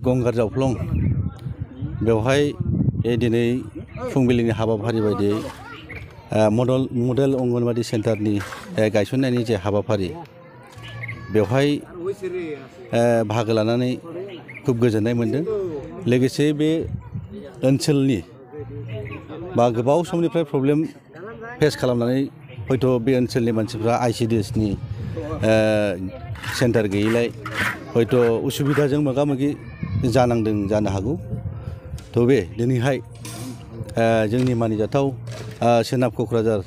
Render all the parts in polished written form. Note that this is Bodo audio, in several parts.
गंगार जावफ्लं बेवहाय दिनै फुंबिलिनि हाबाफारि बायदियै मडेल अंगनवाड़ी सेन्टारनि गायसननायनि जे हाबाफारि बेवहाय बाहागो लानानै खूब गोजोननाय मोनदों। लोगोसे बे ओनसोलनि बा गोबाव समनिफ्राय प्रब्लेम फेस खालामनानै हयथ' बे ओनसोलनि मानसिफ्रा ICDSनि सेन्टार गैयैलाय हयथ' उसुबिदाजों मोगा मोगि जानांदों जानो हागौ। थ' बे दिनैहाय जोंनि मानिजाथाव सोनाब क'क्राझार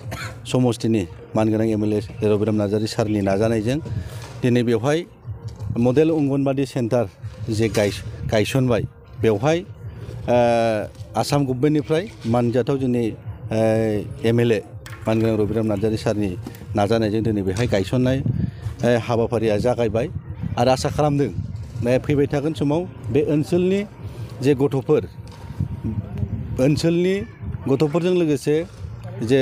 समस्तिनि मानगोनां MLA रबिराम नार्जारी सारनि नाजानायजों दिनै बेवहाय मडेल अंगनवाड़ी सेन्टार जे गायसनबाय बेवहाय आसाम गभर्नमेन्टनिफ्राय मानजाथाव जोंनि MLA मानगोनां रबिराम नार्जारी सारनि नाजानायजों दिनै बेवहाय गायसननाय हाबाफारिया जागायबाय आरो आसा खालामदों फैबाय थागोन समाव बे ओनसोलनि जे गथ'फोरजों लोगोसे जे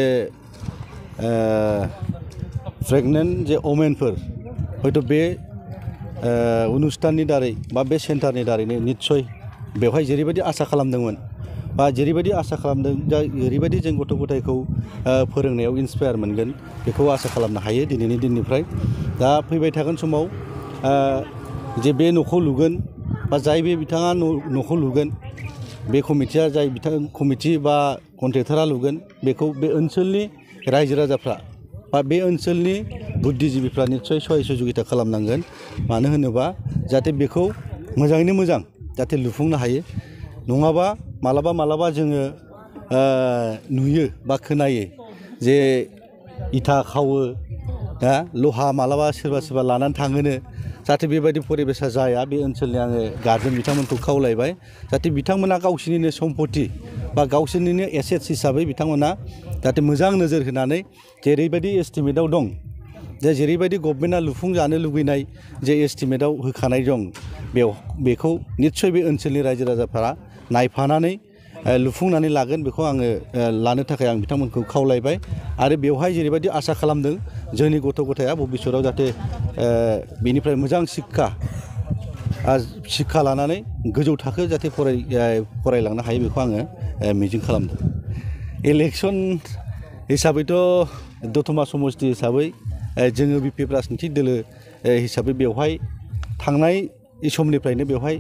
प्रेगनेन्ट जे वमेनफोर हयथ' बे अनुस्थाननि दारै बा बे सेन्टारनि दारैनो निस्सय बेवहाय जेरैबायदि आसा खालामदोंमोन बा जेरैबायदि आसा खालामदों दा ओरैबायदि जों गथ' गथायखौ फोरोंनायाव इन्सपायार मोनगोन बेखौ आसा खालामनो हायो दिनैनि दिननिफ्राय। दा फैबाय थागोन समाव जे बे न'खौ लुगोन बा जाय बे बिथाङा न'खौ लुगोन बे कमिटिया जाय बिथां कमिटि बा कन्ट्रेक्टरा लुगोन बेखौ बे ओनसोलनि रायजो राजाफ्रा बा बे ओनसोलनि बुद्धिजिबिफ्रा निस्सय सहाय सहजुगिता खालामनांगोन। मानो होनोबा जाहाथे बेखौ मोजाङैनो मोजां जाहाथे लुफुंनो हायो। नङाबा मालाबा जोङो नुयो बा खोनायो जे इथा खावो लहा मालाबा सोरबा लानानै थाङोनो जाहाथे बेबायदि परिबेसा जाया बे ओनसोलनि आङो गारजेन बिथांमोनखौ खावलायबाय जाहाथे बिथांमोना गावसोरनिनो सम्पति बा गावसोरनिनो एसेट्स हिसाबै बिथांमोना जाहाथे मोजां नोजोर होनानै जेरैबायदि एस्टिमेटआव दं जे जेरैबायदि गभर्नमेन्टआ लुफुंजानो लुबैनाय जे एस्टिमेटआव होखानाय दं बेखौ निस्सय बे ओनसोलनि रायजो राजाफोरा नायफानानै लुफुंनानै लागोन बेखौ आङो लानो थाखाय आं बिथांमोनखौ खावलायबाय। आरो बेवहाय जेरैबायदि आसा खालामदों जोंनि गथ' गथाया भबिष्यतआव जाहाथे बेनिफ्राय मोजां शिक्षा लानानै गोजौ थाखो जाहाथे फरायलांनो हायो बेखौ आङो मिजिं खालामदों। इलेक्सन हिसाबैथ' दतमा समस्ति हिसाबै जोङो BPF राजनितिक दोलो हिसाबै बेवहाय थांनाय समनिफ्रायनो बेवहाय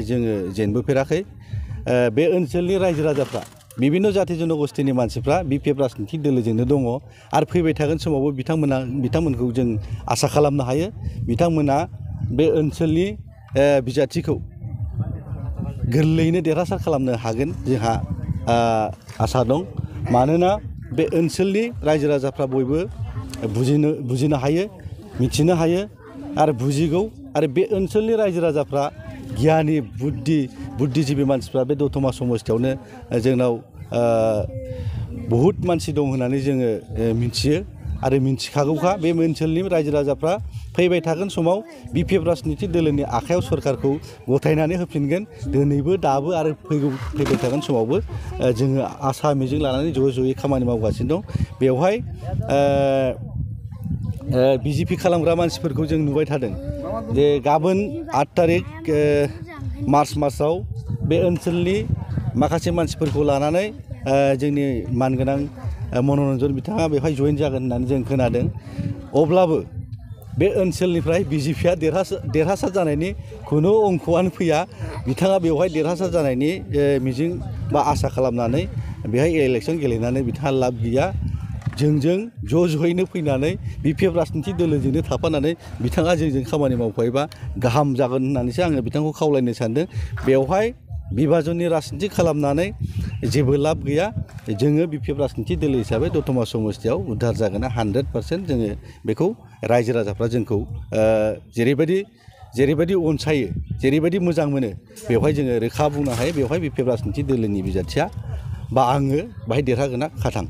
जोङो जेनबोफेराखै। बे ओनसोलनि रायजो राजाफ्रा बिभिन्न जाति जनगोष्ठीनि मानसिफ्रा BPF राजनितिक दोलोजोंनो दङ आरो फैबाय थागोन समावबो बिथांमोनखौ जों आसा खालामनो हायो बिथांमोना बे ओनसोलनि बिजाथिखौ गोरलैयैनो देरहासार खालामनो हागोन जोंहा आसा दं। मानोना बे ओनसोलनि रायजो राजाफ्रा बयबो बुजिनो हायो मिथिनो हायो आरो बुजिगौ आरो बे ओनसोलनि रायजो राजाफ्रा गियानि बुद्धिजिबि मानसिफ्रा बे दतमा समस्तियावनो जोंनाव बहुद मानसि दं होननानै जोङो मिथियो आरो मिथिखागौखा। बे ओनसोलनि रायजो राजाफ्रा फैबाय थागोन समाव BPF राजनितिक दोलोनि आखायाव सरकारखौ गथायनानै होफिनगोन दिनैबो दाबो आरो फैबाय थागोन समावबो जोङो आसा मिजिं लानानै ज'यै खामानि मावगासिनो दं। बेवहाय BJP खालामग्रा मानसिफोरखौ जों नुबाय थादों जे गाबोन 8 तारिख मार्च मासाव बे ओनसोलनि माखासे मानसिफोरखौ लानानै जोंनि मानगोनां मनरन्जन बिथाङा बेवहाय जइन जागोन होननानै जों खोनादों। अब्लाबो बे ओनसोलनिफ्राय BJPआ देरहासार जानायनि खुनु अंक'आनो फैया। बिथाङा बेवहाय देरहासार जानायनि मिजिं बा आसा खालामनानै बेहाय इलेक्सन गेलेनानै बिथाङा लाब गैया। जोंजों ज'यैनो फैनानै BPF राजनितिक दोलोजोंनो थाफानानै बिथाङा जोंजों खामानि मावफायोबा गाहाम जागोन होननानैसो आङो बिथांखौ खावलायनो सानदों। बेवहाय बिभाजननि राजनिति खालामनानै जेबो लाब गैया। जोङो BPF राजनितिक दोलो हिसाबै दतमा समस्तियाव उद्धार जागोन 100% जोङो बेखौ रायजो राजाफ्रा जोंखौ जेरैबायदि अनसायो जेरैबायदि मोजां मोनो बेवहाय जोङो रोखा बुंनो हायो बेवहाय BPF राजनितिक दोलोनि बिजाथिया बा आङो बाहाय देरहागोना खाथां।